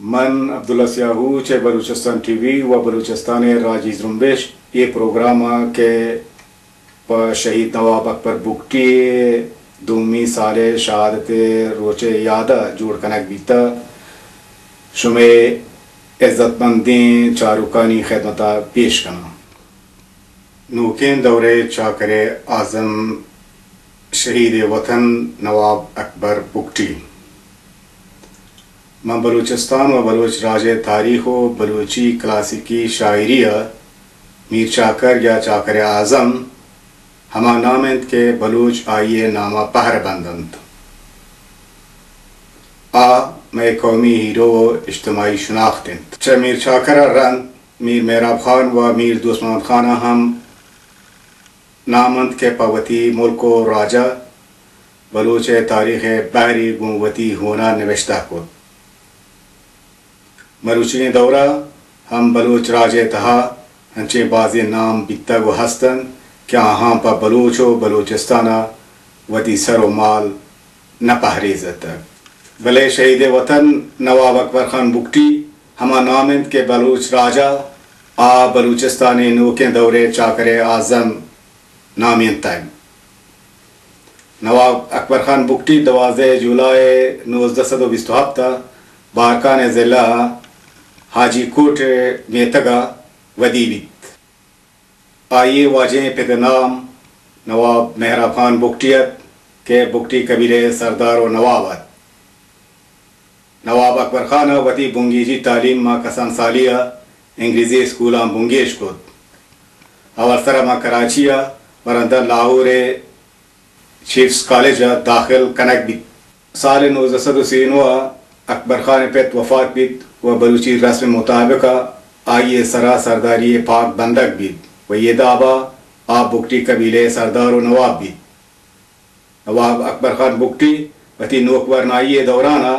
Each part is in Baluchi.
من عبداللہ سیاہو چہ بلوچستان ٹی وی و بلوچستان ءِ راجی زرمبش اے پروگرام ءَ کہ پہ شہید نواب اکبر بگٹی ءِ دومی سال ءِ شہادت ءِ روچ ءِ یاد ءَ جوڑ کنگ بیتہ، شمئے عزت مندیں چاروکانی خدمت ءَ پیش کناں۔ نوکیں دور ءِ چاکر اعظم، شہید وطن نواب اکبر بگٹی۔ من بلوچستان و بلوچ راج ءِ تاریخ و بلوچی کلاسیکی شاعری ءَ میر چاکر یا چاکر اعظم ہما نام انت کہ بلوچ آئی ءِ نام ءَ پہر بند انت۔ آ مئے قومی ہیرو و اجتماعی شناخت انت۔ چہ میر چاکر ءَ رند میر مہراب خان و میر دوست محمد خان ءَ ہم نام انت کہ پہ وتی ملک و راج ءَ بلوچ ءِ تاریخ ءِ بہرے گوں وتی ہون ءَ نبشتہ کت۔ مروچیگیں دور ءَ ہم بلوچ راج ءِ تہا انچیں بازیں نام بیتگ و ہست انت کہ آہاں پہ بلوچ و بلوچستان ءَ وتی سر و مال نہ پہریزتگ۔ بلے شہید وطن نواب اکبر خان بگٹی ہما نام انت کہ بلوچ راج ءَ آ بلوچستان ءِ نوکیں دور ءِ چاکر اعظم نامینتگ۔ نواب اکبر خان بگٹی دوازدہ جولائی نوزدہ سد و بیست و ہپت ءَ بارکھان ءِ ضلع ءَ حاجی کوٹ ءِ میتگ ءَ ودی بیت۔ آئی ءِ واجہیں پت ءِ نام نواب مہراب خان بگٹی ات کہ بگٹی قبیلہ ءِ سردار و نواب ات۔ نواب اکبر خان ءَ وتی بنگیجی تعلیم ماں کسان سالی ءَ انگریزی اسکولاں بنگیج کت۔ اول سر ءَ ماں کراچی ءَ و رندا لاہور ءِ چیفز کالج ءَ داخل کنگ بیت۔ سال نوزدہ سد و سی و نو ءَ اکبر خان ءِ پت وفات بیت و بلوچی رسم مطابق ءَ آئی ءِ سرا سرداری ءِ پاگ بندگ بیت و اے داب ءَ آ بگٹی قبیلہ ءِ سردار و نواب بیت۔ نواب اکبر خان بگٹی وتی نوک ورنائی ءِ دوران ءَ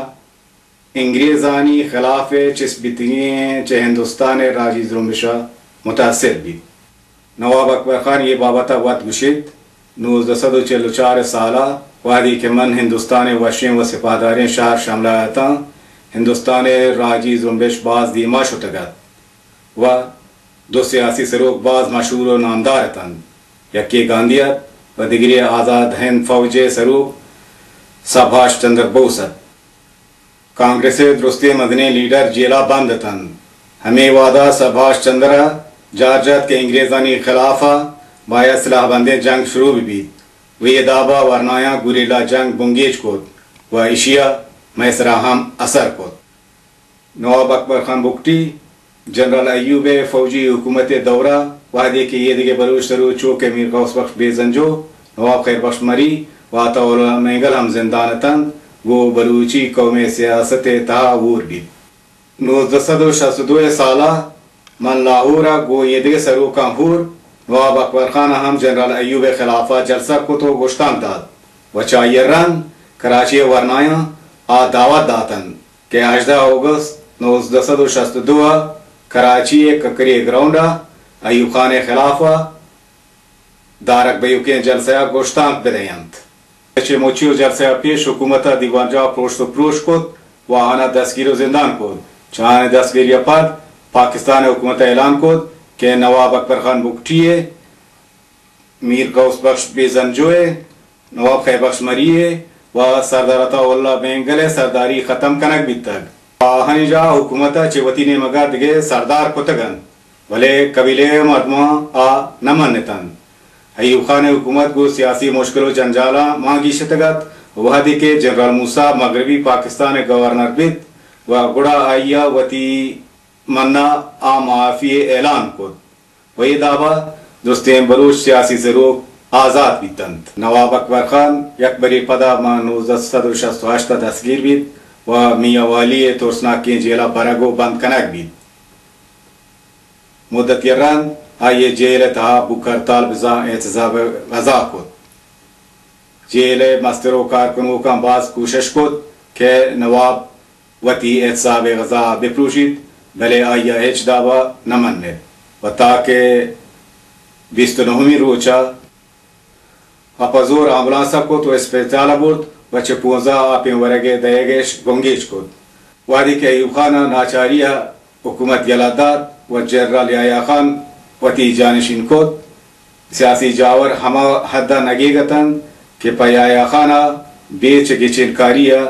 انگریزانی خلاف ءَ چست بیتگیں چہ ہندوستان ءِ راجی زرمبش ءَ متاثر بیت۔ نواب اکبر خان اے بابت ءَ وت گوشیت، نوزدہ سد و چل و چار ءِ سال ءَ وہدے کہ من ہندوستان ءِ وشیں و سپاہداریں شہر شملہ ءَ اتاں، ہندوستان ءِ راجی زرمبش باز دیما شتگ ات و دو سیاسی سروک باز مشہور و نامدار اتنت۔ یکے گاندھی ات و دگرے آزاد ہند فوج ءِ سروک سبھاش چندر بوس ات۔ کانگریس ءِ درستیں مزنیں لیڈر جیل ءَ بند اتنت۔ ہمے وہد ءَ سبھاش چندر ءَ جار جت کہ انگریزانی خلاف ءَ باید سلاہ بندیں جنگ شروع بہ بیت و اے داب ءَ ورنایاں گوریلا جنگ بنگیج کت و ایشی ءَ مئے سرا ہم اثر کت۔ نواب اکبر خان بگٹی، جنرل ایوب ءِ فوجی حکومت ءِ دور ءَ وہدے کہ ایدگہ بلوچ سروک چو کہ میر غوث بخش بیزنجو، نواب خیر بخش مری و عطا اللہ مینگل ہم زندان اتنت، گوں بلوچی قوم ءِ سیاست ءِ تہا ہور بیت۔ نوزدہ سد و شست و دو ءِ سال ءَ من لاہور ءَ گوں ایدگہ سروکاں ہور نواب اکبر خان ءَ ہم جنرل ایوب ءِ خلاف ءَ جلسہ کت و گشتانک دات و چہ آئی ءَ رند کراچی ءِ ورنایاں آ دعوت داتنت کہ ہژدہ اگست نوزدہ سد و شست و دو ءَ کراچی ءِ ککری گراؤنڈ ءَ ایوب خان ءِ خلاف ءَ دارگ بئیوکیں جلسہ ءَ گشتانک بدئینت۔ چہ مچی و جلسہ ءَ پیش حکومت ءَ دیوان جاہ پروشت و پروش کت و آہاں دستگیر و زندان کت۔ چہ آہانی دستگیری ءَ پد پاکستان ءِ حکومت ءَ اعلان کت کہ نواب اکبر خان بگٹی ءِ، میر غوث بخش بیزنجو ءِ، نواب خیر بخش مری ءِ و سردار عطا اللہ مینگل ءِ سرداری ختم کنگ بیتگ۔ آہانی جاہ حکومت ءَ چہ وتی نیمگ ءَ دگہ سردار کتگ انت، بلے قبیلہ ءِ مردماں آ نہ منتنت۔ ایوب خان ءِ حکومت گوں سیاسی مشکل و جنجالاں مان گیشتگ ات۔ وہدے کہ جنرل موسی مغربی پاکستان ءِ گورنر بیت و گڑا آئی ءَ وتی من ءَ آ معافی ءِ اعلان کت و اے داب ءَ درستیں بلوچ سیاسی سروک آزات بیتنت۔ نواب اکبر خان یک برے پدا ماں نوزدہ سد و شست و ہشت ءَ دستگیر بیت و میاں والی ءِ ترسناکیں جیل ءَ برگ و بند کنگ بیت۔ مدتی ءَ رند آئی ءَ جیل ءِ تہا بھوک ہڑتال بزاں احتساب ءِ غذا کت۔ جیل ءِ مستر و کارکنوکاں باز کوشش کت کہ نواب وتی احتساب ءِ غذا ءَ بپروشیت، بلے آئی ءَ ہچ داب ءَ نہ منت و تاکہ بیست و نہمی روچ ءَ آ پہ زور آمبولانس ءَ کت و اسپتال ءَ برت و چہ پونزدہ آپیں ورگ ءِ دئیگ ءَ اش بنگیج کت۔ وہدے کہ ایوب خان ءَ ناچاری ءَ حکومت یلہ دات و جنرال یحییٰ خان وتی جانشین کت، سیاسی جاور ہما حد ءَ نگیگ اتنت کہ پہ یحییٰ خان ءَ بے چہ گچین کاری ءَ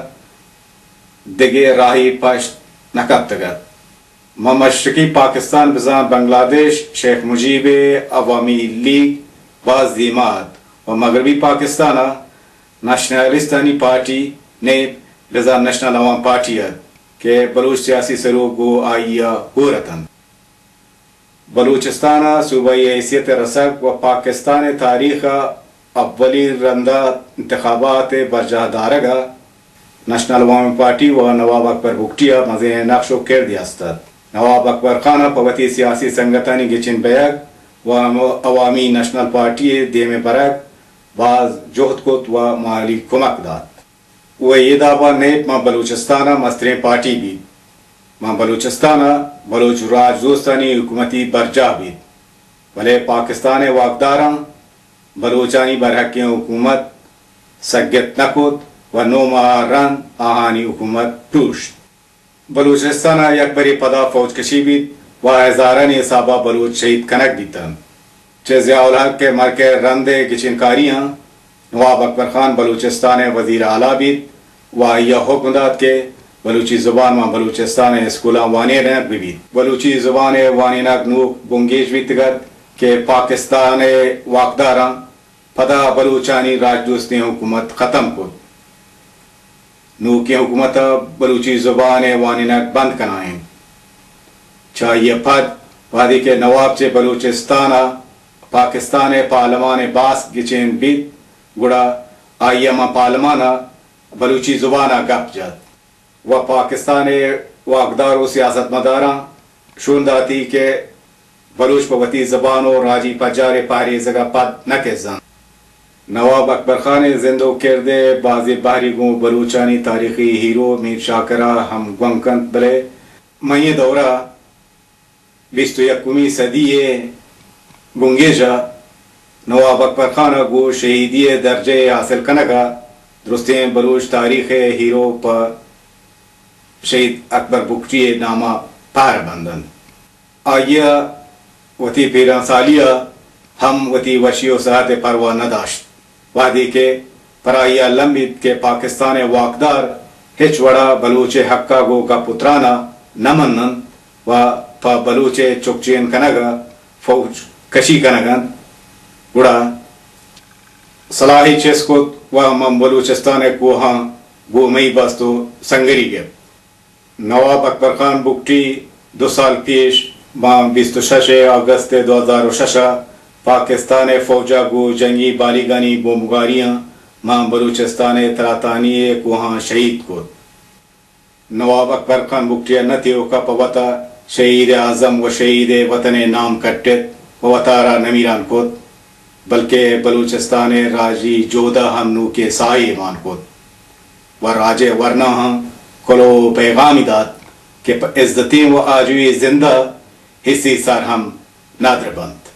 دگہ راہے پشت نہ کپتگ ات۔ ماں مشرقی پاکستان بزاں بنگلہ دیش شیخ مجیب ءِ عوامی لیگ باز دیما ات و مغربی پاکستان ءَ نیشنلسٹانی پارٹی، نیپ، بزاں نیشنل عوام پارٹی ات کہ بلوچ سیاسی سروک گوں آئی ءَ ہور اتنت۔ بلوچستان ءَ صوبائی حیثیت ءِ رسگ و پاکستان ءِ تاریخ ءَ اولی رند ءَ انتخابات ءِ برجاہ دارگ ءَ نیشنل عوامی پارٹی و نواب اکبر بگٹی ءَ مزنیں نقش و کردے است ات۔ نواب اکبر خان ءَ پہ وتی سیاسی سنگتانی گچین بیگ و عوامی نیشنل پارٹی ءِ دیم ءَ برگ باز جہد کت و مالی کمک دات۔ و اے داب ءَ نیپ ماں بلوچستان ءِ مستریں پارٹی بیت۔ ماں بلوچستان ءَ بلوچ راج دوستانی حکومتی برجاہ بیت، بلے پاکستان ءِ واکداراں بلوچانی برحقیں حکومت سگت نہ کت و نو ماہ ءَ رند آہانی حکومت پروشت۔ بلوچستان ءَ یک برے پدا فوج کشی بیت و ہزارانی حساب ءَ بلوچ شہید کنگ بیت انت۔ چہ ضیاء الحق ءِ مرگ ءَ رند ءِ گچین کاریاں نواب اکبر خان بلوچستان ءِ وزیر اعلیٰ بیت و آئی ءَ حکم دات کہ بلوچی زبان ماں بلوچستان ءِ اسکولاں وانینگ بہ بیت۔ بلوچی زبان ءِ وانینگ نوک بنگیج بیتگ ات کہ پاکستان ءِ واکداراں پدا بلوچانی راجدوستیں حکومت ختم کت۔ نوکیں حکومت ءَ بلوچی زبان ءِ وانینگ بند کنائینت۔ چہ آئی ءَ پد وہدے کہ نواب چہ بلوچستان ءَ پاکستان ءِ پارلمان ءِ باسک گچین بیت، گڑا آئی ءَ ماں پارلمان ءَ بلوچی زبان ءَ گپ جت و پاکستان ءِ واکدار و سیاستمداراں شون داتی کہ بلوچ پہ وتی زبان و راجی پجار ءِ پہریزگ ءَ پد نہ کزنت۔ نواب اکبر خان ءِ زند و کرد ءِ بازیں بہرے گوں بلوچانی تاریخی ہیرو میر شاکر ءَ ہم گون کنت، بلے مئے دور ءِ بیست و یکمی صدی ءِ بنگیج ءَ نواب اکبر خان ءَ گوں شہیدی ءِ درجہ ءِ حاصل کنگ ءَ درستیں بلوچ تاریخ ءِ ہیرو پہ شہید اکبر بگٹی ءِ نام ءَ پہر بند انت۔ آئی ءَ وتی پیران سالی ءَ ہم وتی وشی و صحت ءِ پرواہ نہ داشت۔ وہدے کہ پر آئی ءَ الم بیت کہ پاکستان ءِ واکدار ہچ وڑ ءَ بلوچ ءِ حق ءَ گوں گپ و تران ءَ نہ من انت و پہ بلوچ ءِ چکچین کنگ ءَ فوج کشی کنگ ءَ انت، گڑا سلاہے چست کت و ماں بلوچستان ءِ کوہاں گوں مئی بست و سنگری گپت۔ نواب اکبر خان بگٹی دو سال پیش ماں بیست و شش ءِ اگست ءِ دو ہزار و شش ءَ پاکستان ءِ فوج ءَ گوں جنگی بالیگانی بمبگاریاں ماں بلوچستان ءِ تراتانی ءِ کوہاں شہید کت۔ نواب اکبر خان بگٹی ءَ نہ تیوک ءَ پہ وت ءَ شہید اعظم و شہید وطن ءِ نام کٹت و وتارا نمیران کت، بلکہ بلوچستان ءِ راجی جہد ءَ ہم نوکیں ساہے مان کت و راج ءِ ورناہاں کلوہ و پیغامے دات کہ پہ عزتیں و آجوئیں زند ءَ ہچ سر ہم ندر بنت۔